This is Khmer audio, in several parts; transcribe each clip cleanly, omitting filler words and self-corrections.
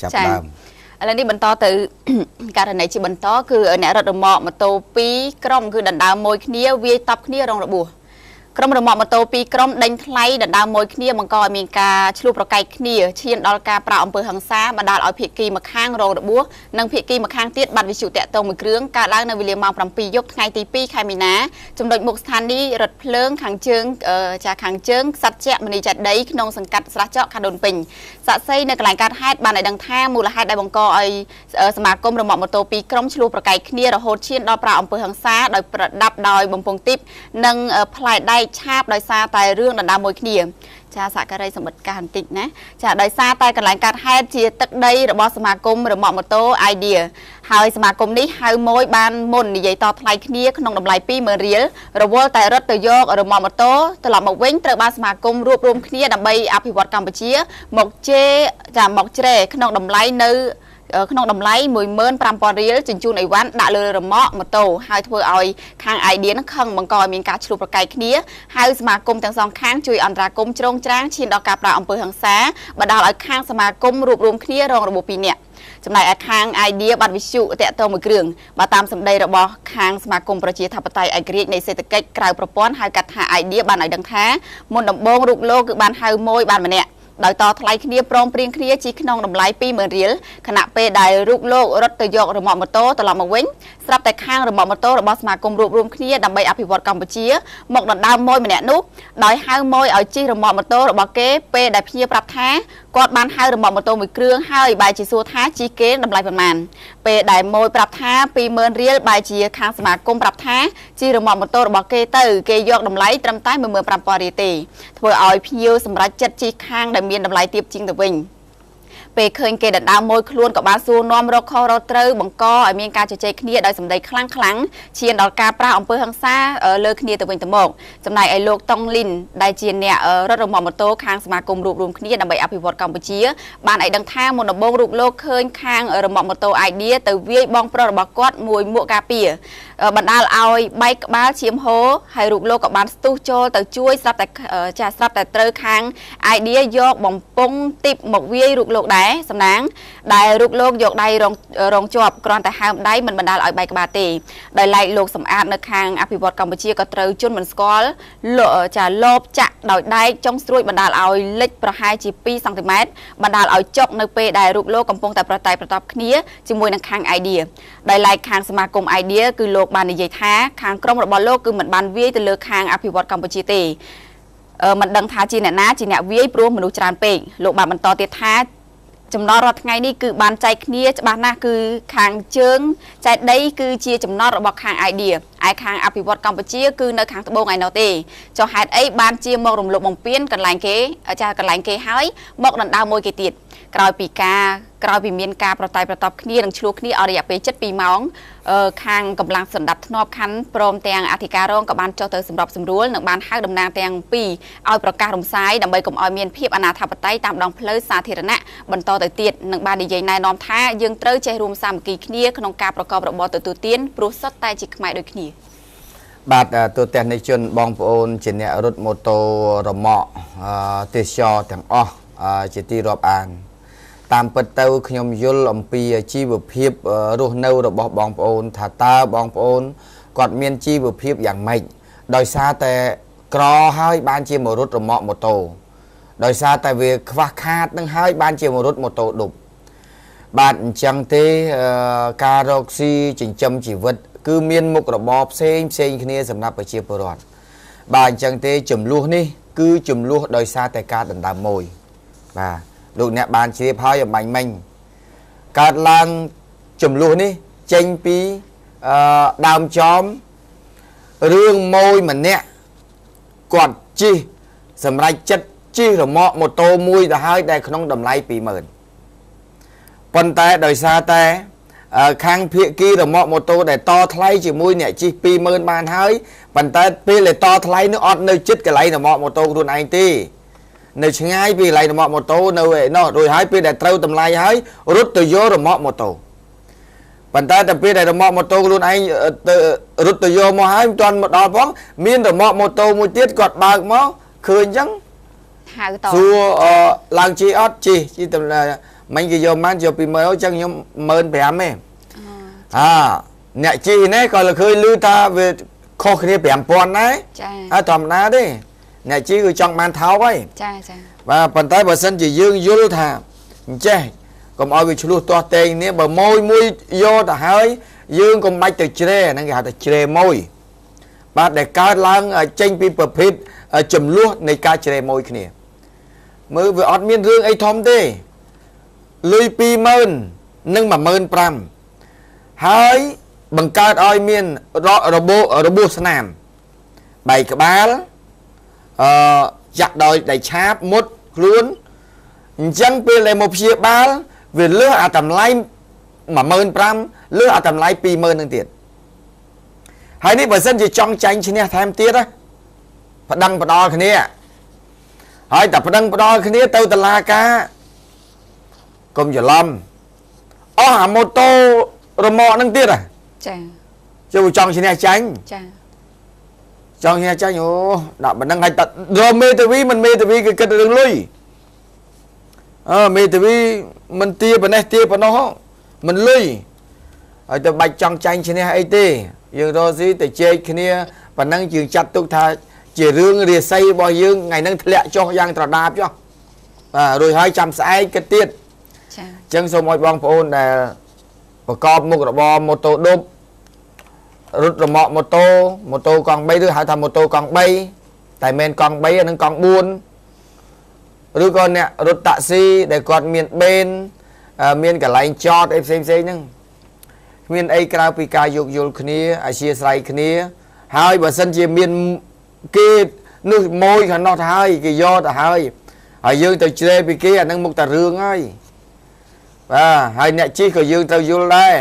ចាប់ដើម ឥឡូវនេះបន្តទៅករណីជាបន្ត គឺអ្នករត់រមាក់ម៉ូតូ2ក្រុមគឺដណ្ដើមមួយគ្នាវាយតប់គ្នារងរបួស។ ក្រុមរមាក់ម៉ូតូ2ក្រុមដេញថ្លៃដណ្ដើមមួយគ្នាបង្កឲ្យមានការឆ្លោះប្រកែកគ្នាឈានដល់ការប្រើអំពើហិង្សាបណ្ដាលឲ្យភាគីម្ខាងរងរបួសនិងភាគីម្ខាងទៀតបាត់វិទ្យុតាក់ទងមួយគ្រឿងកើតឡើងនៅវេលាម៉ោង7យប់ថ្ងៃទី2ខែមីនាចំណុចមុខស្ថានីយ៍រថភ្លើងខាងជើងចាខាងជើងសច្ចមនីចេតិយក្នុងសង្កាត់ស្រះចកខណ្ឌដូនពេញ។ សាក្សីនៅកន្លែងកើតហេតុបានឲ្យដឹងថាមូលហេតុដែលបង្កឲ្យសមាគមរមាក់ម៉ូតូ2ក្រុមឆ្លោះប្រកែកគ្នារហូតឈានដល់ប្រើអំពើហិង្សាដោយប្រដាប់ដោយបំពង់ទីបនិងផ្លែដែកឆាបដោយសារតែរឿងដណ្ដើមមួយគ្នាចាសហការីសម្បត្តិការបន្តិចណាចាដោយសារតែកន្លែងកាត់ហេតុជាទឹកដីរបស់សមាគមរមាក់ម៉ូតូ Idea ហើយសមាគមនេះហៅមួយបានមុននិយាយតថ្លៃគ្នាក្នុងតម្លៃ20000រៀលរវល់តែរត់ទៅយករមាក់ម៉ូតូត្រឡប់មកវិញត្រូវបានសមាគមរួបរวมគ្នាដើម្បីអភិវឌ្ឍកម្ពុជាមកជេចាមកជ្រែក្នុងតម្លៃនៅក្នុងតម្លៃ15000រៀលជញ្ជូនអីវ៉ាន់ដាក់លើរមាក់ម៉ូតូហើយធ្វើឲ្យខាង idea នឹងខឹងបង្កឲ្យមានការឆ្លោះប្រកែកគ្នាហើយសមាគមទាំងសងខាងជួយអន្តរាគមន៍ជ្រងច្រាងឈានដល់ការប្រើអំពើហិង្សាបណ្ដាលឲ្យខាងសមាគមរួបរวมគ្នារងរបួស2នាក់ចំណែកឯខាង idea បាត់វិទ្យុតាក់ទងមួយគ្រឿងបើតាមសម្ដីរបស់ខាងសមាគមប្រជាធិបតេយ្យឯករាជ្យនៃសេដ្ឋកិច្ចក្រៅប្រព័ន្ធហៅកាត់ថា idea បានឲ្យដឹងថាមុនដំបូងរូបលោកគឺបានហៅមួយបានម្នាក់ដោយតថ្លៃគ្នាព្រមព្រៀងគ្នាជីក្នុងតម្លៃ20000រៀលខណៈពេលដែលរូបលោករត់ទៅយករមាក់ម៉ូតូត្រឡប់មកវិញស្រាប់តែខាងរមាក់ម៉ូតូរបស់សមាគមរួបរวมគ្នាដើម្បីអភិវឌ្ឍកម្ពុជាមកដណ្ដើមម៉ួយម្នាក់នោះដោយហៅម៉ួយឲ្យជិះរមាក់ម៉ូតូរបស់គេពេលដែលភ្ញៀវប្រាប់ថាគាត់បានហៅរមាក់ម៉ូតូមួយគ្រឿងហើយបែរជាសួរថាជិះគេតម្លៃប៉ុន្មានពេលដែលម៉ួយប្រាប់ថា20000រៀលបែរជាខាងសមាគមប្រាប់ថាជិះរមាក់ម៉ូតូរបស់គេទៅគេយកតម្លៃត្រឹមតែ15000រៀលទេធ្វើឲ្យភ្ញៀវសម្រេចចិត្តជិះខាងដែលមានតម្លៃទាបជាងទៅវិញពេលឃើញគេដណ្ដើមមួយខ្លួនក៏បានសួរនាំរកខុសរកត្រូវបង្កឲ្យមានការជជែកគ្នាដោយសម្ដីខ្លាំងខ្លាំងឈានដល់ការប្រាស់អំពើហិង្សាលើគ្នាទៅវិញទៅមកចំណែកឯលោកតុងលីនដែលជាអ្នករត់រមាក់ម៉ូតូខាងសមាគមរួបរวมគ្នាដើម្បីអភិវឌ្ឍកម្ពុជាបានឲ្យដឹងថាមុនដំបូងរូបលោកឃើញខាងរមាក់ម៉ូតូ idea ទៅវាយបងប្រុសរបស់គាត់មួយមួកការពារបណ្ដាលឲ្យបែកក្បាលឈាមហូរហើយរូបលោកក៏បានស្ទុះចូលទៅជួយស្រាប់តែចាស្រាប់តែត្រូវខាង idea យកបំពង់ទីបមកវាយរូបលោកដែរសំណាងដែលរូបលោកយកដៃរងជាប់គ្រាន់តែហើមដៃមិនបណ្ដាលឲ្យបែកក្បាលទេដោយឡែកលោកសំអាតនៅខាងអភិវឌ្ឍកម្ពុជាក៏ត្រូវជន់មិនស្គាល់ចាលបចាក់ដោយដែកចុងស្រួចបណ្ដាលឲ្យលិចប្រហែលជា2សង់ទីម៉ែត្របណ្ដាលឲ្យចុកនៅពេលដែលរូបលោកកំពុងតែប្រតែប្រតប់គ្នាជាមួយនឹងខាង idea ដោយឡែកខាងសមាគម idea គឺលោកបាននិយាយថាខាងក្រុមរបស់លោកគឺមិនបានវាយទៅលើខាងអភិវឌ្ឍកម្ពុជាទេមិនដឹងថាជាអ្នកណាជាអ្នកវាយព្រោះមនុស្សច្រើនពេកលោកបានបន្តទៀតថាចំណតរាល់ថ្ងៃនេះគឺបានចែកគ្នាច្បាស់ណាស់គឺខាងជើងចែកដីគឺជាចំណតរបស់ខាង idea ឯខាងអភិវឌ្ឍកម្ពុជាគឺនៅខាងត្បូងឯណោះទេចុះហេតុអីបានជាមករំលោភបំពានកន្លែងគេចាកន្លែងគេហើយមកដណ្ដើមមួយគេទៀតក្រោយពីមានការប្រតែប្រតប់គ្នានិងឆ្លោះគ្នាអស់រយៈពេល72ម៉ោងខាងកម្លាំងសម្ដាប់ធ្នាប់ខណ្ឌព្រមទាំងអធិការរងក៏បានចុះទៅសម្របសម្រួលនិងបានហៅតំណាងទាំងពីរឲ្យប្រកាសរំសាយដើម្បីកុំឲ្យមានភាពអនាធិបតេយ្យតាមដងផ្លូវសាធារណៈបន្តទៅទៀតនិងបាននិយាយណែនាំថាយើងត្រូវចេះរួមសាមគ្គីគ្នាក្នុងការប្រកបរបរទទួលទានព្រោះសុទ្ធតែជាខ្មែរដូចគ្នាបាទទូទាំងនិជនបងប្អូនជាអ្នករត់ម៉ូតូរមាក់ទេសចរទាំងអស់ជាទីរាប់អានតាមពិតទៅខ្ញុំយល់អំពីជីវភាពរស់នៅរបស់បងប្អូនថាតើបងប្អូនគាត់មានជីវភាពយ៉ាងម៉េចដោយសារតែក្រហើយបានជាមករត់រមាក់ម៉ូតូដោយសារតែវាខ្វះខាតនឹងហើយបានជាមករត់ម៉ូតូឌុបបាទអញ្ចឹងទេការរកស៊ីចិញ្ចឹមជីវិតគឺមានមុខរបរផ្សេងផ្សេងគ្នាសម្រាប់ប្រជាពលរដ្ឋបាទអញ្ចឹងទេចំនួននេះគឺចំនួនដោយសារតែការដណ្ដើមមួយបាទលោកអ្នកបានជ្រាបហើយអំបញ្ញមិញកើតឡើងចំនួននេះចេញពីដើមចោមរឿងមួយម្នាក់គាត់ជិះសម្រាប់ចិត្តជិះរមាក់ម៉ូតូមួយទៅហើយដែលក្នុងតម្លៃ20000ប៉ុន្តែដោយសារតែខាងភាគីរមាក់ម៉ូតូដែលតថ្លៃជាមួយអ្នកជិះ20000បានហើយប៉ុន្តែពេលដែលតថ្លៃនោះអត់នៅចិត្តកន្លែងរមាក់ម៉ូតូខ្លួនឯងទេនៅឆ្ងាយពីកន្លែងរមាក់ម៉ូតូនៅឯនោះរួចហើយពេលដែលត្រូវតម្លៃហើយរត់ទៅយករមាក់ម៉ូតូប៉ុន្តែតែពេលដែលរមាក់ម៉ូតូខ្លួនឯងទៅរត់ទៅយកមកហើយមិនទាន់មកដល់ផងមានរមាក់ម៉ូតូមួយទៀតគាត់បើកមកឃើញអញ្ចឹងហៅតសួរឡើងជិះអត់ជិះជិះ មិញគេយកបានយក20000អូចឹងខ្ញុំ15000ទេអាអ្នកជិះនេះក៏ឃើញឮថាវាខុសគ្នា5000ដែរចាហើយធម្មតាទេអ្នកជិះគឺចង់បានថោកហើយចាចាបាទប៉ុន្តែបើសិនជាយើងយល់ថាអញ្ចេះកុំឲ្យវាឆ្លោះទាស់ទែងនេះបើម៉ួយមួយយកទៅហើយយើងកុំបាច់ទៅជ្រេហ្នឹងគេហៅថាជ្រេម៉ួយបាទដែលកើតឡើងចេញពីប្រភេទចំនួននៃការជ្រេម៉ួយគ្នាមើលវាអត់មានរឿងអីធំទេលុយ20000និង15000ហើយបង្កើតឲ្យមានរបួសស្នាមបែកក្បាលចាក់ដោយដៃឆាបមុតខ្លួនអញ្ចឹងពេលដែលមកព្យាបាលវាលើសអាតម្លៃ15000លើសអាតម្លៃ20000នឹងទៀតហើយនេះបើសិនជាចង់ចាញ់ឈ្នះថែមទៀតណាប្តឹងផ្ដាល់គ្នាហើយតែប្តឹងផ្ដាល់គ្នាទៅតុលាការកុំច្រឡំអស់អាម៉ូតូរមាក់នឹងទៀតហ៎ចាចូលចង់ឈ្នះចាញ់ចាចង់ឈ្នះចាញ់អូដាក់បណ្ដឹងឲ្យតរមេធាវីមិនមេធាវីគឺគិតរឿងលុយមេធាវីមិនទាប៉ុណ្ណេះទាប៉ុណ្ណោះមិនលុយហើយទៅបាច់ចង់ចាញ់ឈ្នះអីទេយើងរកស៊ីទៅជែកគ្នាប៉ុណ្ណឹងយើងចាត់ទុកថាជារឿងរាសីរបស់យើងថ្ងៃហ្នឹងធ្លាក់ចុះយ៉ាងត្រដាបចុះបាទរួចហើយចាំស្អែកគិតទៀតចាអញ្ចឹងសូមឲ្យបងប្អូនដែលប្រកបមុខរបរម៉ូតូឌុបរត់រមាក់ម៉ូតូម៉ូតូកង់3ឬហៅថាម៉ូតូកង់3តែមិនកង់3និងកង់4ឬក៏អ្នករត់តាក់ស៊ីដែលគាត់មានបេនមានកន្លែងចតអីផ្សេងផ្សេងហ្នឹងគ្មានអីក្រៅពីការយោគយល់គ្នាអធ្យាស្រ័យគ្នាហើយបើសិនជាមានគេនោះម៉ួយខាងនោះទៅហើយគេយកទៅហើយហើយយើងទៅជ្រេពីគេអានឹងមុខតែរឿងហើយបាទហើយអ្នកជិះក៏យើងត្រូវយល់ដែរ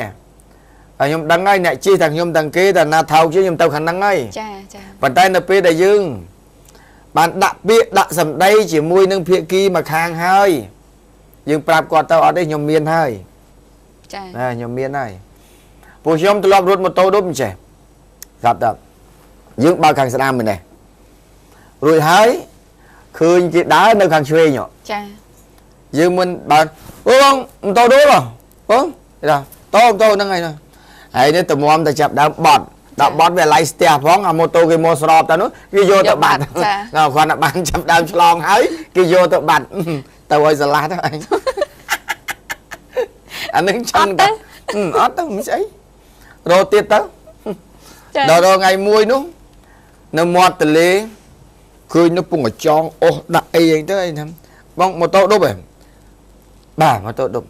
ហើយខ្ញុំដឹងហើយអ្នកជិះទាំងខ្ញុំទាំងគេតែណាថោកជាងខ្ញុំទៅខាងហ្នឹងហើយចាចាប៉ុន្តែនៅពេលដែលយើងបានដាក់ពាក្យដាក់សម្ដីជាមួយនឹងភាគីមកខាងហើយយើងប្រាប់គាត់ទៅអត់ទេខ្ញុំមានហើយចាណាខ្ញុំមានហើយពួកខ្ញុំធ្លាប់រត់ម៉ូតូឌុបអញ្ចេះស្រាប់តែយើងបើកខាងស្ដាំមែនទេរួចហើយឃើញគេដើរនៅខាងឆ្វេងចាយើងមិនបើអូបងម៉ូតូឌុបបងគេថាតូម៉ូតូហ្នឹងហើយហើយនេះតម្រាំតែចាប់ដើមបត់ដល់បត់វាឡៃស្ទះផងអាម៉ូតូគេមកស្របទៅនោះគេយកទៅបាត់ដល់គាត់តែបានចាប់ដើមឆ្លងហើយគេយកទៅបាត់ទៅឲ្យស្រឡះទៅអញអានឹងចឹងទៅអត់ទៅមិនស្អីរកទៀតទៅដល់ថ្ងៃមួយនោះនៅមាត់ទន្លេឃើញនោះពងកចងអូសដាក់អីអីទៅអីហ្នឹងបងម៉ូតូឌុបហ៎បាទម៉ូតូឌុប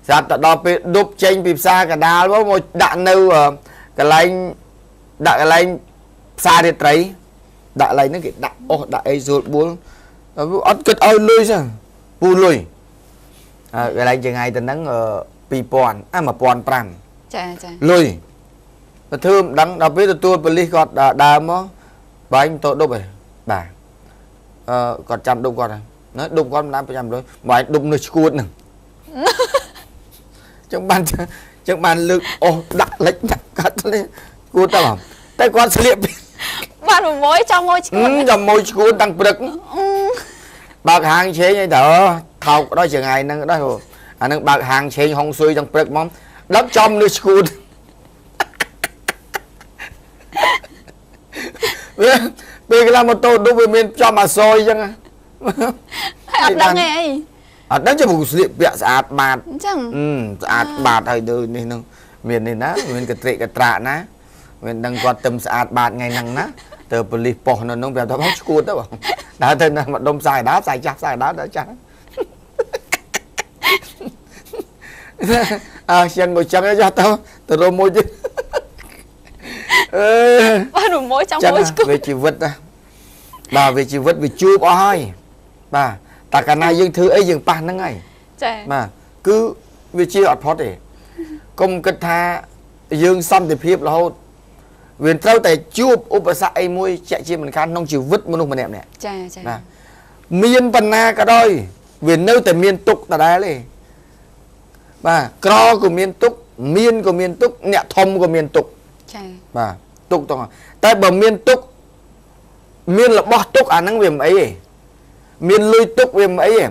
ស្រាប់តែដល់ពេលឌុបចេញពីផ្សារកដាលមកដាក់នៅកន្លែងដាក់កន្លែងផ្សាររាត្រីដាក់កន្លែងហ្នឹងគេដាក់អូសដាក់អីស្រួលបួលអត់គិតឲ្យលុយសោះពូលុយកន្លែងចង្អៃទៅហ្នឹង2000អា1500ចាចាលុយបើធ្វើមិនដឹងដល់ពេលទទួលប៉ូលីសគាត់ដើមមកបាញ់ម៉ូតូឌុបហ៎បាទគាត់ចាំឌុបគាត់ណាឌុបគាត់មិនតាមចាំលុយបាញ់ឌុបនៅឈួតហ្នឹងចឹងបានលើកអូសដាក់លិចដាក់កាត់គួតទៅតែគាត់ស្លៀកបានមួយចាំមួយឈួតចាំមួយឈួតតាំងព្រឹកបើកហាងឆេងអីទៅថោកដល់ចង្អៃហ្នឹងដល់អាហ្នឹងបើកហាងឆេងហុងស៊ុយតាំងព្រឹកមកដឹកចំនៅឈួតវាពេលខ្លះម៉ូតូឌុបវាមានចំអាសយអញ្ចឹងហើយអត់ដឹងទេអីអត់ដឹងចាំស្លៀកពាក់ស្អាតបាតអញ្ចឹងស្អាតបាតហើយដូចនេះហ្នឹងមាននេះណាមានកត្រេកកត្រាក់ណាមានដឹងគាត់ទឹមស្អាតបាតថ្ងៃហ្នឹងណាទៅប៉ូលីសប៉ុស្តិ៍នៅហ្នឹងប្រាប់ថាបងឈួតទៅបងដើរទៅណាម្ដុំផ្សារដាផ្សារចាស់ផ្សារដាដល់ចាស់អើចឹងមកចឹងចុះទៅរមមួយទៀតអឺបាទមួយចង់មួយឈួតវាជីវិតណាបាទវាជីវិតវាជួបអស់ហើយបាទតែកាលណាយើងធ្វើអីយើងប៉ះហ្នឹងហើយចាបាទគឺវាជាអត់ផុតទេកុំគិតថាយើងសន្តិភាពរហូតវាត្រូវតែជួបឧបសគ្គអីមួយជាក់ជាមិនខានក្នុងជីវិតមនុស្សម្នាក់ៗចាចាបាទមានបណ្ណាក៏ដោយវានៅតែមានទុក្ខដដែលទេបាទក្រក៏មានទុក្ខមានក៏មានទុក្ខអ្នកធំក៏មានទុក្ខចាបាទទុក្ខទាំងតែបើមានទុក្ខមានរបស់ទុក្ខអាហ្នឹងវាមិនអីទេមានលុយទុកវាមិនអីទេ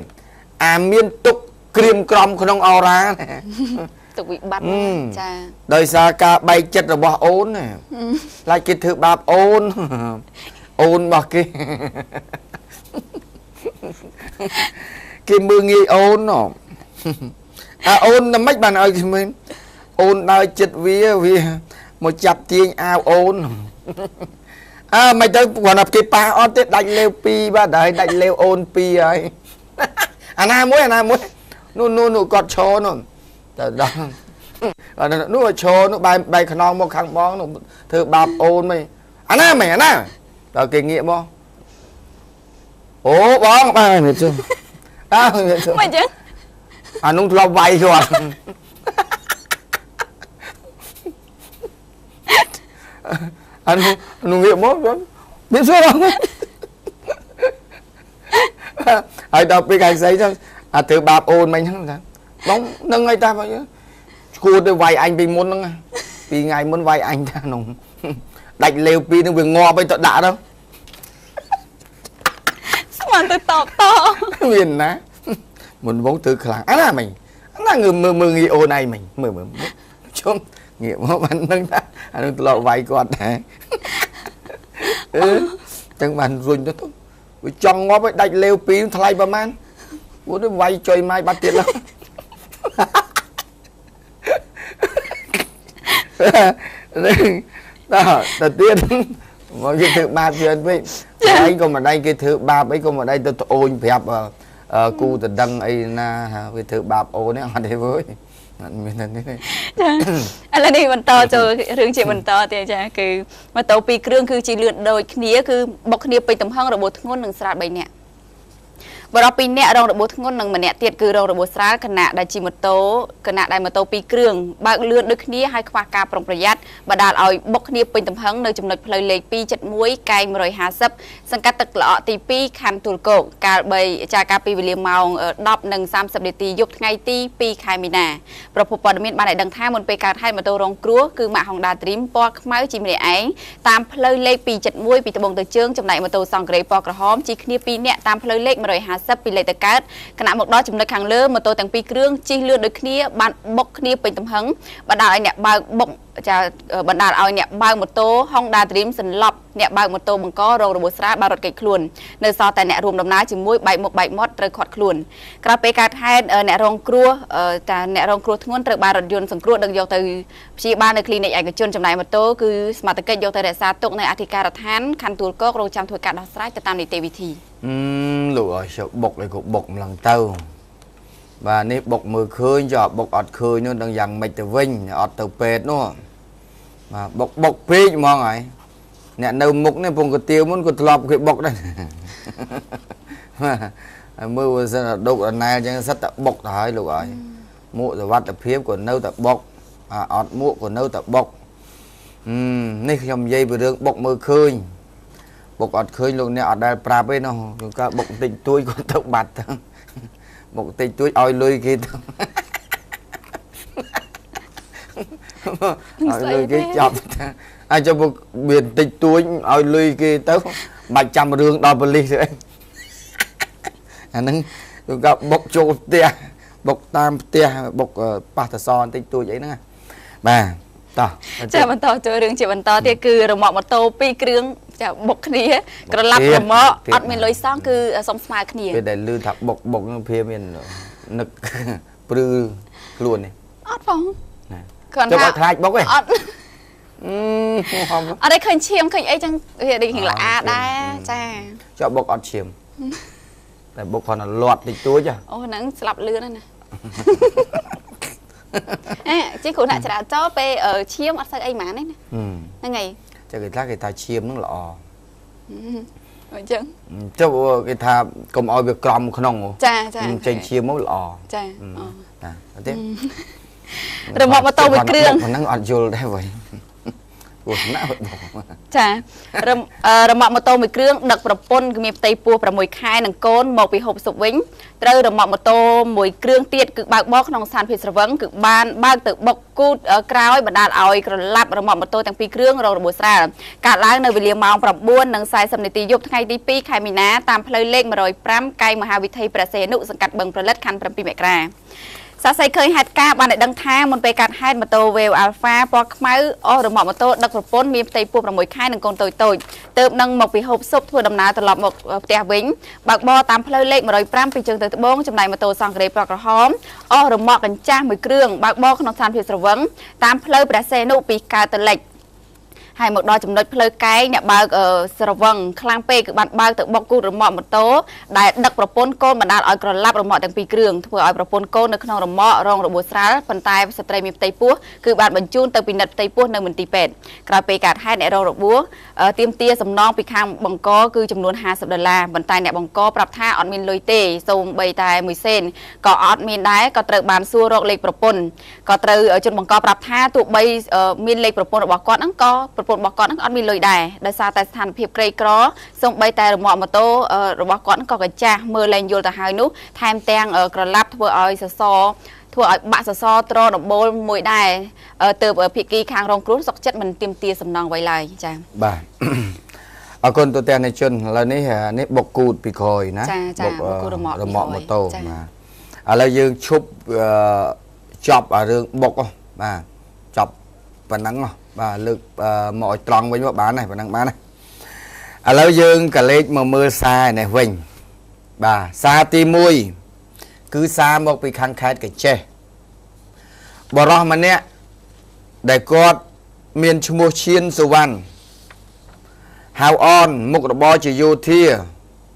អាមានទុក ក្រៀមក្រំក្នុងអរ៉ា ទុកវិបត្តិចា ដោយសារការបែកចិត្តរបស់អូន ខ្លាចគេធ្វើបាបអូន អូនរបស់គេ គេមើលងាយអូនណអាអូនមិនបានឲ្យគេមើលអូនដើរចិត្តវាវាមកចាប់ទាញអាវអូន អើមិនទៅគ្រាន់តែគេប៉ះអត់ទេដាច់លេវពីរបាទហើយដាច់លេវអូនពីរហើយអាណាមួយអាណាមួយនោះនោះនោះគាត់ឈរនោះទៅដល់នោះឈរនោះបែបែខ្នងមកខាងបងនោះធ្វើបាបអូនមិនអាណាមិនអាណាដល់គេងាកមកអូបងបាទមិនជឿអើមិនជឿមិនចឹងអានោះធ្លាប់វាយគាត់អានោះនោះងាកមកមានសួរហើយដល់ពេលខាងស្រីទៅអាធ្វើបាបអូនមិញហ្នឹងថាបងនឹងអីតាបងឈួតទៅវាយអញពីមុនហ្នឹងពីថ្ងៃមុនវាយអញតានោះដាច់លេវពីរហ្នឹងវាងាប់អីទៅដាក់ទៅស្មានទៅតបតមានណាមុនវងធ្វើខ្លាំងអាណាមិញអាណាងើមើលមើលងាយអូនឯងមិញមើលមើលជុំងាកមកបាននឹងថាអានឹងត្រឡប់វាយគាត់ដែរអឺចឹងបានរុញទៅវាចង់ងាប់ឲ្យដាច់លេវពីរថ្លៃប្រហែលពួកនេះវាយចុយម៉ាយបាត់ទៀតឡើយដល់ទៅទៀតមកគេធ្វើបាបច្រើនពេកឯងក៏មិនដែរគេធ្វើបាបអីក៏មិនដែរទៅត្អូញប្រាប់គូតដឹងអីណាវាធ្វើបាបអូននេះអត់ទេវើយអត់មានទេចាឥឡូវនេះបន្តចូលរឿងជាបន្តទៀតចាគឺម៉ូតូពីរគ្រឿងគឺជាលឿនដូចគ្នាគឺបុកគ្នាពេញទំហឹងរបួសធ្ងន់និងស្រាល3នាក់បរិប2នាក់រងរបួសធ្ងន់និងម្នាក់ទៀតគឺរងរបួសស្រាលខណៈដែលជិះម៉ូតូខណៈដែលម៉ូតូពីរគ្រឿងបើកលឿនដូចគ្នាហើយខ្វះការប្រុងប្រយ័ត្នបណ្ដាលឲ្យបុកគ្នាពេញទំហឹងនៅចំណុចផ្លូវលេខ271កែង150សង្កាត់ទឹកល្អក់ទី2ខណ្ឌទួលគោកកាល3ចាកាលពីវេលាម៉ោង10:30នាទីយប់ថ្ងៃទី2ខែមីនាប្រភពព័ត៌មានបានឲ្យដឹងថាមុនពេលកើតហេតុម៉ូតូរងគ្រោះគឺម៉ាក Honda Dream ពណ៌ខ្មៅជិះម្នាក់ឯងតាមផ្លូវលេខ271ពីត្បូងទៅជើងចំណែកម៉ូតូសង់ក្រេពណ៌ក្រហមជិះគ្នា2នាក់តាមផ្លូវលេខ150ពីលេខទៅកើតខណៈមកដល់ចំណុចខាងលើម៉ូតូទាំងពីរគ្រឿងជិះលឿនដូចគ្នាបានបុកគ្នាពេញទំហឹងបណ្ដាលឲ្យអ្នកបើកបុកចាបណ្ដាលឲ្យអ្នកបើកម៉ូតូ Honda Dream សន្លប់អ្នកបើកម៉ូតូបង្ករងរបួសស្រាលបានរត់គេចខ្លួននៅសល់តែអ្នករួមដំណើរជាមួយបែកមុខបែកមាត់ត្រូវខាត់ខ្លួនក្រោយពេលកើតហេតុអ្នករងគ្រោះតាអ្នករងគ្រោះធ្ងន់ត្រូវបានរថយន្តសង្គ្រោះដឹកយកទៅព្យាបាលនៅគ្លីនិកឯកជនចំណែកម៉ូតូគឺសមត្ថកិច្ចយកទៅរក្សាទុកនៅអធិការដ្ឋានខណ្ឌទួលគោករងចាំធ្វើការដោះស្រាយទៅតាមនីតិវិធីលោកអើយចុះបុកអីក៏បុកម្លងទៅបាទនេះបុកមើលឃើញចុះបុកអត់ឃើញនោះដឹងយ៉ាងម៉េចទៅវិញអត់ទៅពេទ្យនោះបាទបុកបុកពេកហ្មងហើយអ្នកនៅមុខនេះពងកាទៀវមុនក៏ធ្លាប់គេបុកដែរហើយមើលវាសិនដុកដណែលអញ្ចឹងសិតតែបុកទៅហើយលោកអើយមួកសុវត្ថិភាពក៏នៅតែបុកអត់មួកក៏នៅតែបុកនេះខ្ញុំនិយាយពីរឿងបុកមើលឃើញបុកអត់ឃើញលោកអ្នកអត់ដែលប្រាប់ទេនោះជួនកាលបុកតិចតួចក៏ទៅបាត់ទៅបុកតិចតួចឲ្យលុយគេទៅឲ្យលុយគេចាប់ថាអាចចុះមានតិចតួចឲ្យលុយគេទៅបាច់ចាំរឿងដល់ប៉ូលីសទេអាហ្នឹងគឺក៏បុកចូលផ្ទះបុកតាមផ្ទះបុកប៉ះតសបន្តិចតួចអីហ្នឹងបាទតោះចាបន្តចូលរឿងជាបន្តទៀតគឺរមាក់ម៉ូតូពីរគ្រឿងចាបុកគ្នាក្រឡាប់រមាក់អត់មានលុយសងគឺសុំស្មើគ្នាពេលដែលឮថាបុកបុកនឹងភាមាននឹកព្រឺខ្លួននេះអត់ផងណាគាត់ថាខ្លាចបុកទេអត់អត់ได้ឃើញឈាមឃើញអីចឹងវាដូចរៀងល្អដែរចាចុះបុកអត់ឈាមតែបុកគ្រាន់តែលាត់តិចតួចអូហ្នឹងស្លាប់លឿនណាស់ណាអេជាគ្រោះថ្នាក់ចរាចរណ៍ពេលឈាមអត់សូវអីហ្មងទេណាហ្នឹងហើយចាគេថាឈាមហ្នឹងល្អអញ្ចឹងចុះគេថាកុំឲ្យវាក្រំក្នុងចាចាចេញឈាមមកល្អចាណាទេរមាក់ម៉ូតូមួយគ្រឿងហ្នឹងអត់យល់ដែរវិញ ពោះសំណាក់ចារមាក់ម៉ូតូមួយគ្រឿងដឹកប្រពន្ធគឺមានផ្ទៃពោះ6ខែនិងកូនមកពីហូបសុបវិញត្រូវរមាក់ម៉ូតូមួយគ្រឿងទៀតគឺបើកបរក្នុងស្ថានភាពស្រវឹងគឺបានបើកទៅបុកគូតក្រោយបណ្ដាលឲ្យក្រឡាប់រមាក់ម៉ូតូទាំងពីរគ្រឿងរងរបួសស្រាលកើតឡើងនៅវេលាម៉ោង9:40នាទីយប់ថ្ងៃទី2ខែមីនាតាមផ្លូវលេខ105កែងមហាវិថីព្រះសីហនុសង្កាត់បឹងប្រលិតខណ្ឌ7មករាសាសីឃើញហេតុការណ៍បានឲ្យដឹងថាមុនពេលកាត់ហេតុម៉ូតូ Wave Alpha ពណ៌ខ្មៅអស់រមាក់ម៉ូតូដឹកប្រពន្ធមានផ្ទៃពោះ6ខែនិងកូនតូចតូចទើបនឹងមកពីហូបស៊ុបធ្វើដំណើរត្រឡប់មកផ្ទះវិញបើកបរតាមផ្លូវលេខ105ពីជើងទៅត្បូងចំណែកម៉ូតូសង្គ្រាពណ៌ក្រហមអស់រមាក់កញ្ចាស់មួយគ្រឿងបើកបរក្នុងស្ថានភាពស្រវឹងតាមផ្លូវព្រះសីហនុពីកើតទៅលិចហើយមកដល់ចំណុចផ្លូវកែងអ្នកបើកស្រវឹងខ្លាំងពេកគឺបានបើកទៅបុកគូតរមាក់ម៉ូតូដែលដឹកប្រពន្ធកូនបណ្ដាលឲ្យក្រឡាប់រមាក់ទាំងពីរគ្រឿងធ្វើឲ្យប្រពន្ធកូននៅក្នុងរមាក់រងរបួសស្រាលប៉ុន្តែស្ត្រីមានផ្ទៃពោះគឺបានបញ្ជូនទៅពិនិត្យផ្ទៃពោះនៅមន្ទីរពេទ្យក្រោយពេលកើតហេតុអ្នករងរបួសទាមទារសំណងពីខាងបង្កគឺចំនួន50ដុល្លារប៉ុន្តែអ្នកបង្កប្រាប់ថាអត់មានលុយទេសូម្បីតែ1សេនក៏អត់មានដែរក៏ត្រូវបានសួររកលេខប្រពន្ធក៏ត្រូវជនបង្កប្រាប់ថាទោះបីមានលេខប្រពន្ធរបស់គាត់ហ្នឹងក៏ប្រពន្ធរបស់គាត់ហ្នឹងអត់មានលុយដែរដោយសារតែស្ថានភាពក្រីក្រសូម្បីតែរមាក់ម៉ូតូរបស់គាត់ក៏កញ្ចាស់មើលលែងយល់ទៅហើយនោះថែមទាំងក្រឡាប់ធ្វើឲ្យសសរធ្វើឲ្យបាក់សសរត្រដំបូលមួយដែរទើបភិក្ខីខាងរងគ្រោះសុកចិត្តមិនទាមទារសំណងអ្វីឡើយចា៎បាទអរគុណទូទាំងជនឥឡូវនេះនេះបុកគូតពីក្រោយណាបុកគូតរមាក់ម៉ូតូបាទឥឡូវយើងឈប់ចប់អារឿងបុកបាទចប់ប៉ុណ្ណឹងបាទលើកមកឲ្យត្រង់វិញមកបានហើយប៉ុណ្ណឹងបានហើយឥឡូវយើងក៏លេខមកមើលសារនេះវិញបាទសារទី1គឺសារមកពីខាងខេត្តកញ្ចេះបរោះម្នាក់ដែលគាត់មានឈ្មោះឈៀនសុវណ្ណហៅអនមុខរបរជាយោធា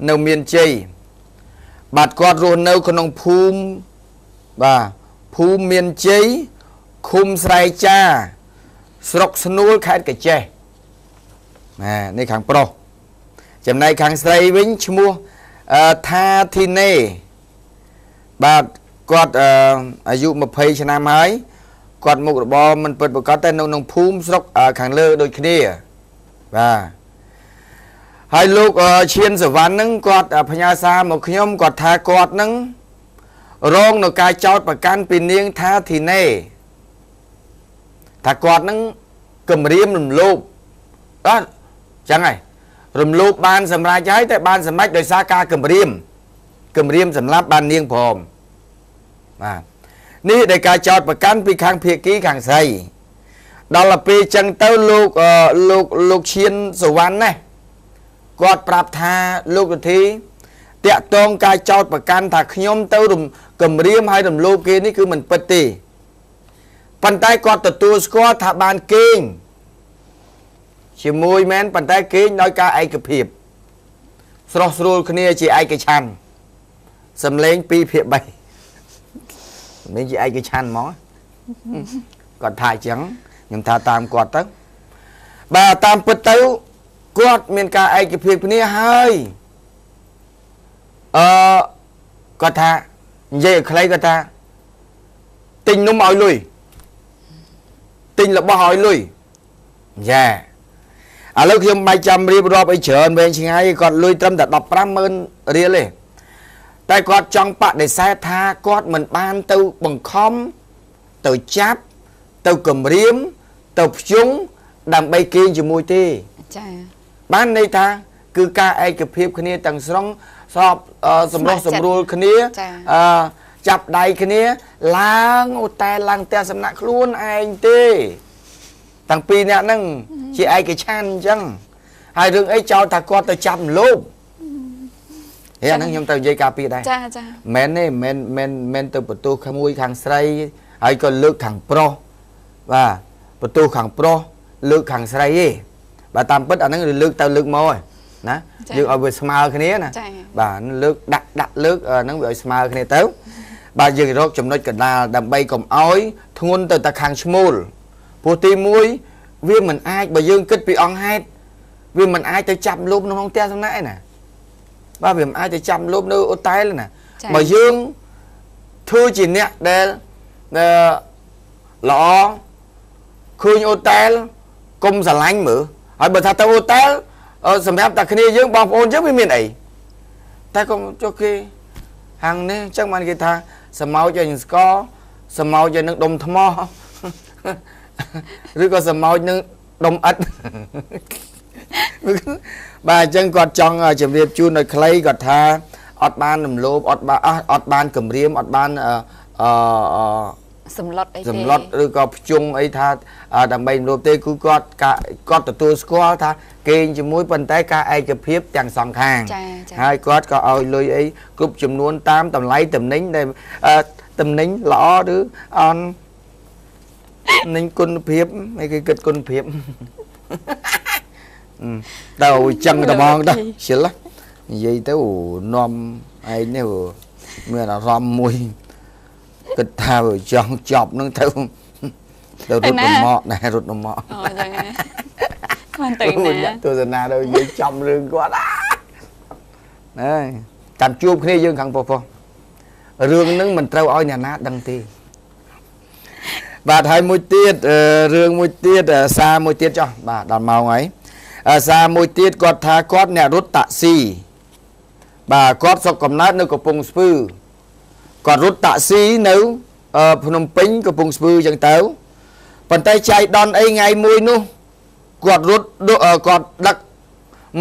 នៅមានជ័យបាទគាត់រស់នៅក្នុងភូមិបាទភូមិមានជ័យឃុំស្រែចាស្រុកស្នួលខេត្តកញ្ចេះណែនេះខាងប្រុសចំណែកខាងស្រីវិញឈ្មោះថាធីណេបាទគាត់អាយុ20ឆ្នាំហើយគាត់មុខរបរមិនពិតប្រាកដតែនៅក្នុងភូមិស្រុកខាងលើដូចគ្នាបាទហើយលោកឈៀនសវណ្ណហ្នឹងគាត់ផ្ញើសារមកខ្ញុំគាត់ថាគាត់ហ្នឹងរងនៅការចោទប្រកាន់ពីនាងថាធីណេថាគាត់នឹងគំរាមរំលោភអត់ចឹងហើយរំលោភបានសម្រេចហើយតែបានសម្រេចដោយសារការគំរាមសម្លាប់បាននាងព្រមបាទនេះដែលការចោទប្រកាន់ពីខាងភាគីខាងស្រីដល់ទៅពេលចឹងទៅលោកឈៀនសុវណ្ណណាគាត់ប្រាប់ថាលោកវិធីតាក់ទងការចោទប្រកាន់ថាខ្ញុំទៅគំរាមហើយរំលោភគេនេះគឺមិនពិតទេប៉ុន្តែគាត់ទទួលស្គាល់ថាបានគេងជាមួយមែនប៉ុន្តែគេងដោយការឯកភាពស្រស់ស្រួលគ្នាជាឯកច្ឆន្ទសំលេង2ភាគ3សំលេងជាឯកច្ឆន្ទហ្មងគាត់ថាអញ្ចឹងខ្ញុំថាតាមគាត់ទៅបាទតាមពិតទៅគាត់មានការឯកភាពគ្នាហើយគាត់ថានិយាយឲ្យខ្លីគាត់ថាទិញនំឲ្យលុយទិញរបស់ឲ្យលុយយ៉ាឥឡូវខ្ញុំមិនចាំរៀបរាប់អីច្រើនវែងឆ្ងាយគាត់លុយត្រឹមតែ150,000រៀលទេតែគាត់ចង់បដិសេធថាគាត់មិនបានទៅបង្ខំទៅចាប់ទៅគំរាមទៅភ្ជង់ដើម្បីគេងជាមួយទេចា៎បានន័យថាគឺការឯកភាពគ្នាទាំងស្រុងស្របសម្រុះសម្រួលគ្នាចាប់ដៃគ្នាឡើងអូតែឡើងផ្ទះសំណាក់ខ្លួនឯងទេតាំងពីអ្នកហ្នឹងជាឯកច្ឆន្ទអញ្ចឹងហើយរឿងអីចោលថាគាត់ទៅចាប់លោភហេអាហ្នឹងខ្ញុំទៅនិយាយការពារដែរចាចាមិនមែនទេមិនមែនទៅបន្ទោសក្មួយខាងស្រីហើយក៏លើកខាងប្រុសបាទបន្ទោសខាងប្រុសលើកខាងស្រីទេបាទតាមពិតអាហ្នឹងលើកទៅលើកមកហើយណាយើងឲ្យវាស្មើគ្នាណាបាទលើកដាក់លើកហ្នឹងវាឲ្យស្មើគ្នាទៅបាទយើងរកចំណុចកណ្ដាលដើម្បីកុំឲ្យធ្ងន់ទៅតែខាងឈ្មោលព្រោះទី1វាមិនអាចបើយើងគិតពីអង្គហេតុវាមិនអាចទៅចាប់លោភក្នុងផ្ទះសំណាក់ឯណាបាទវាមិនអាចទៅចាប់លោភនៅអូតែលណាបើយើងធ្វើជាអ្នកដែលល្អឃើញអូតែល កុំស្រឡាញ់មើលហើយបើថាទៅអូតែលសម្រាប់តែគ្នាយើងបងប្អូនយើងវាមានអីតែកុំចុះគេហាងនេះអញ្ចឹងបានគេថាសមោចឲ្យនឹងស្ករសមោចឲ្យនឹងដុំថ្មឬក៏សមោចនឹងដុំអិតបាទអញ្ចឹងគាត់ចង់ជម្រាបជូនឲ្យខ្លីគាត់ថាអត់បានរំលោភអត់បានគំរាមអត់បានសម្លុតអីទេសម្លុតឬក៏ភ្ជង់អីថាដើម្បីរំលោភទេគឺគាត់ទទួលស្គាល់ថាគេងជាមួយប៉ុន្តែការឯកភាពទាំងសងខាងហើយគាត់ក៏ឲ្យលុយអីគ្រប់ចំនួនតាមតម្លៃតំណែងដែលតំណែងល្អឬអន់នឹងគុណភាពអីគេគិតគុណភាពទៅចឹងតែហ្មងទៅជិលនិយាយទៅនាំឯងនេះមានអារម្មណ៍មួយគិតថាវាចង់ចប់នឹងទៅរត់រមាក់ដែររត់រមាក់អូចឹងហ៎គាត់ទៅណាទស្សនាទៅនិយាយចំរឿងគាត់ណែតាមជួបគ្នាយើងខាងប៉ុស្រឿងនឹងមិនត្រូវឲ្យអ្នកណាដឹងទេបាទហើយមួយទៀតរឿងមួយទៀតសារមួយទៀតចុះបាទដល់ម៉ោងហើយសារមួយទៀតគាត់ថាគាត់អ្នករត់តាក់ស៊ីបាទគាត់ស្រុកកំណើតនៅកំពង់ស្ពឺគាត់រត់តាក់ស៊ីនៅភ្នំពេញកំពង់ស្ពឺអញ្ចឹងទៅប៉ុន្តែចៃដន្យអីថ្ងៃមួយនោះគាត់រត់គាត់ដឹក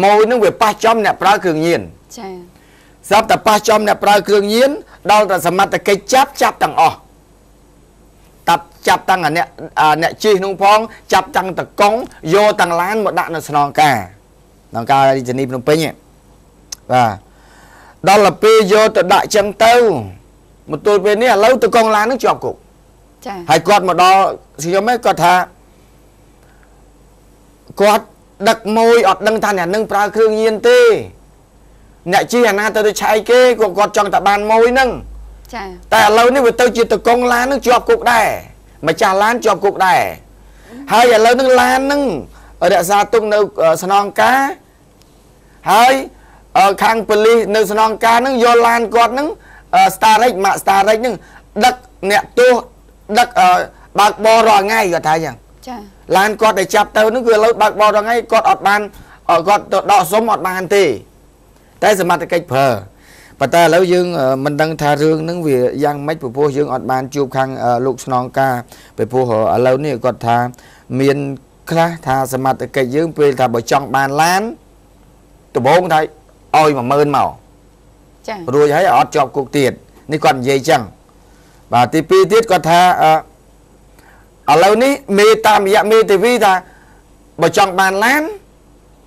ម៉ួយនឹងវាប៉ះចំអ្នកប្រើគ្រឿងញៀនចា៎ស្រាប់តែប៉ះចំអ្នកប្រើគ្រឿងញៀនដល់តែសមត្ថកិច្ចចាប់ទាំងអស់តាប់ចាប់តាំងអ្នកជិះនោះផងចាប់តាំងតកង់យកតាំងឡានមកដាក់នៅស្នងការរាជធានីភ្នំពេញបាទដល់ទៅពេលយកទៅដាក់ចឹងទៅមកទល់ពេលនេះឥឡូវតកង់ឡាននឹងជាប់គុកចា៎ហើយគាត់មកដល់ខ្ញុំឯងគាត់ថាគាត់ដឹកមួយអត់ដឹងថាអ្នកនឹងប្រើគ្រឿងញៀនទេអ្នកជិះអាណាទៅឆែកគេគាត់ចង់តែបានមួយហ្នឹងចា៎តែឥឡូវនេះវាទៅជាតកង់ឡាននឹងជាប់គុកដែរម្ចាស់ឡានជាប់គុកដែរហើយឥឡូវនឹងឡាននឹងរក្សាទុកនៅស្នងការហើយខាងប៉ូលីសនៅស្នងការនឹងយកឡានគាត់នឹង Starrex ម៉ាក Starrex នឹងដឹកអ្នកទោសដឹកបើកបររាល់ថ្ងៃគាត់ថាយ៉ាងចា៎ឡានគាត់ដែលចាប់ទៅនឹងគឺឥឡូវបើកបររាល់ថ្ងៃគាត់អត់បានគាត់ទៅដកសុំអត់បានទេតែសមត្ថកិច្ចប្រើប៉ុន្តែឥឡូវយើងមិនដឹងថារឿងហ្នឹងវាយ៉ាងម៉េចព្រោះយើងអត់បានជួបខាងលោកស្នងការព្រោះឥឡូវនេះគាត់ថាមានខ្លះថាសមត្ថកិច្ចយើងពេលថាបើចង់បានឡានដំបូងថាឲ្យ10000មកចា៎រួចហើយអត់ជាប់គុកទៀតនេះគាត់និយាយចឹងបាទទី2ទៀតគាត់ថាឥឡូវនេះមេតាមរយៈមេធាវីថាបើចង់បានឡាន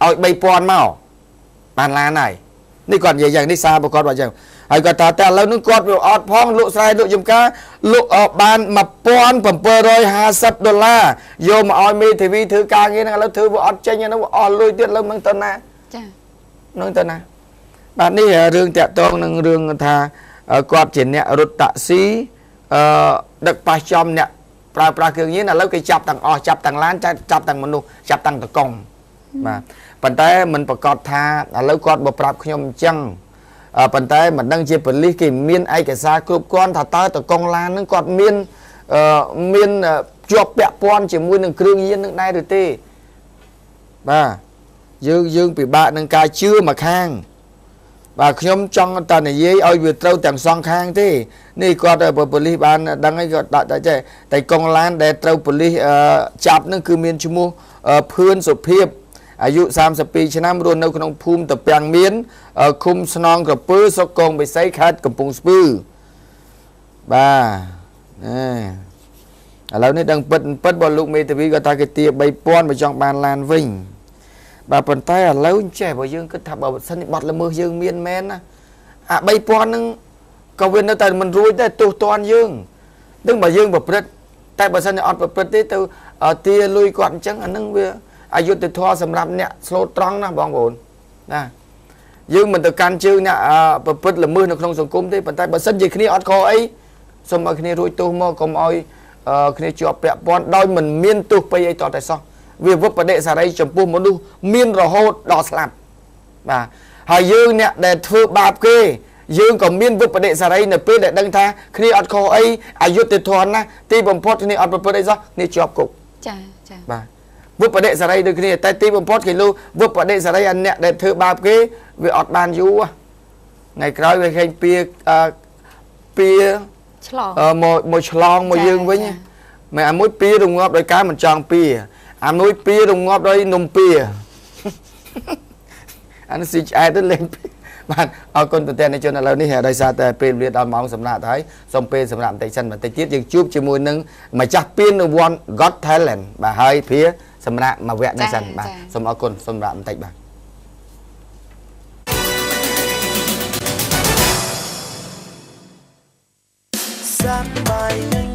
ឲ្យ3000មកបានឡានហើយនេះគាត់និយាយយ៉ាងនេះសារប្រកបว่าយ៉ាងហើយគាត់ថាតែឥឡូវនេះគាត់វាអត់ផងលក់ស្រែលក់ចំការលក់បាន1750ដុល្លារយកមកឲ្យមេធាវីធ្វើការងារហ្នឹងឥឡូវធ្វើវាអត់ចេញហ្នឹងអស់លុយទៀតឥឡូវនឹងទៅណាចា៎នឹងទៅណាបាទនេះរឿងតាក់ទងនឹងរឿងថាគាត់ជាអ្នករត់តាក់ស៊ីដឹកប៉ះចំអ្នកប្រើប្រាស់គ្រឿងញៀនឥឡូវគេចាប់ទាំងអស់ចាប់ទាំងឡានចាប់ទាំងមនុស្សចាប់ទាំងតកង់បាទប៉ុន្តែមិនប្រកាសថាឥឡូវគាត់មកប្រាប់ខ្ញុំអញ្ចឹងប៉ុន្តែមិនដឹងជាប៉ូលីសគេមានឯកសារគ្រប់គ្រាន់ថាតើតកង់ឡានហ្នឹងគាត់មានជាប់ពាក់ព័ន្ធជាមួយនឹងគ្រឿងញៀននឹងដែរឬទេបាទយើងពិបាកនឹងការជឿមកខាងបាទខ្ញុំចង់តែនិយាយឲ្យវាត្រូវទាំងសងខាងទេនេះគាត់ប៉ូលីសបានដឹងហើយគាត់ដាក់តែចេះតែកង់ឡានដែលត្រូវប៉ូលីសចាប់នឹងគឺមានឈ្មោះភឿនសុភាពអាយុ32ឆ្នាំរស់នៅក្នុងភូមិតាពាំងមានឃុំស្នងក្រពើស្រុកកងបិសីខេត្តកំពង់ស្ពឺបាទណែឥឡូវនេះដឹងពិតបើលោកមេធាវីគាត់ថាគេទា3000បើចង់បានឡានវិញបាទប៉ុន្តែឥឡូវចេះបើយើងគិតថាបើសិនបត់ល្មើសយើងមានមែនណាអា3000ហ្នឹងក៏វានៅតែមិនរួចដែរទោះតាន់យើងនឹងបើយើងប្រព្រឹត្តតែបើសិនអត់ប្រព្រឹត្តទេទៅទាលុយគាត់អញ្ចឹងអាហ្នឹងវាអយុត្តិធម៌សម្រាប់អ្នកស្លូតត្រង់ណាបងប្អូនណាយើងមិនទៅកាន់ជើងអ្នកប្រព្រឹត្តល្មើសនៅក្នុងសង្គមទេប៉ុន្តែបើសិនជាគ្នាអត់ខុសអីសូមឲ្យគ្នារួចទោសមកកុំឲ្យគ្នាជាប់ពាក់ព័ន្ធដោយមិនមានទោសពៃអីតតែសោះវាវបដិសារីចំពោះមនុស្សមានរហូតដល់ស្លាប់បាទហើយយើងអ្នកដែលធ្វើបាបគេយើងក៏មានវបដិសារីនៅពេលដែលដឹងថាគ្នាអត់ខុសអីអយុត្តិធម៌ណាស់ទីបំផុតគ្នាអត់ប្រព្រឹត្តអីសោះគ្នាជាប់គុកចាចាបាទ វបដិសេរីដូចគ្នាតែទីបំផុតគេលុះវបដិសេរីអាអ្នកដែលធ្វើបាបគេវាអត់បានយូរថ្ងៃក្រោយវាឃើញពៀពៀឆ្លងមកឆ្លងមកយើងវិញមិនអាមួយពៀរងាប់ដោយការមិនចង់ពៀអាមួយពៀរងាប់ដោយនំពៀអានេះស៊ីឆ្អែតទៅលេងបាទអរគុណប្រធានជនឥឡូវនេះដោយសារតែពេលវេលាដល់ម៉ោងសម្រាប់ទៅហើយសូមពេលសម្រាប់បន្តិចសិនបន្តិចទៀតយើងជួបជាមួយនឹងម្ចាស់ពានរង្វាន់ Got Talent បាទហើយភាសម្រាប់មួយវគ្គនេះសិនបាទសូមអរគុណសម្រាប់បន្តិចបាទសប្បាយនឹង